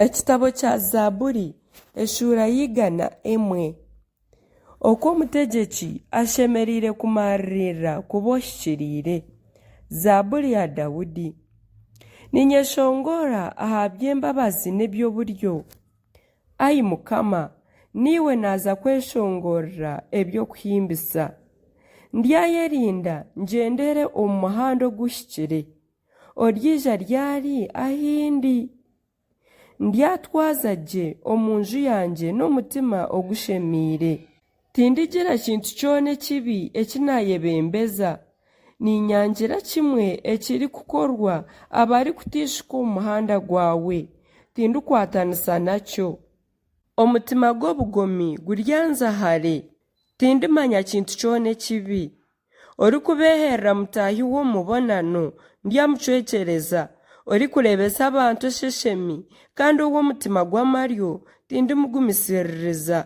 Ekitabo kya Zaaburi eshuura y'eigana emwe. Oku omutegyeki ashemereire kumariirira kuba ohikiriire. Zaaburi ya Daudi. Niinyeshongora aha by'embabazi n'eby'oburyo. Ai Mukama, niiwe naaza kweshongorera eby'okuhimbisa. Ndyayerinda ngyendere omu muhanda oguhikire. Oryaija ryari ahi ndi? Ndyatwaza gye omu nju yangye n'omutima ogushemeire. Tindigira kintu kyona ekibi eki naayebembeza. Niinyangira kimwe ekirikukorwa abarikutaishuka omu muhanda gwawe, tindikwatanisa nakyo. Omutima gw'obugomi guryanza hare, tindimanya kintu kyona ekibi. Orikubeeherera mutaahi we omu mubonano, ndyamucwekyereza. Orikureebesa abantu esheshemi, kandi ow'omutima gw'amaryo, tindimugumisiririza.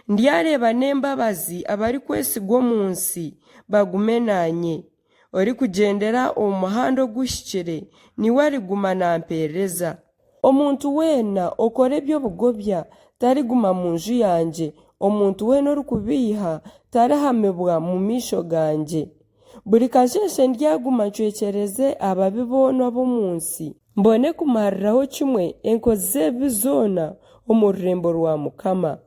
Ndyareeba n'embabazi abarikwesigwa omu nsi, bagume naanye. Orikugyendera omu muhanda oguhikire, niwe ariguma nampeereza. Omuntu weena okora eby'obugobya tariguma mu nju yangye, omuntu weena orikubeiha tarihamibwa mu maisho gangye. Buri kasheeshe ndyaguma ncwekyereze ababi boona ab'omu nsi, mbone kumariraho kimwe enkozi z'ebibi zoona omu rurembo rwa Mukama.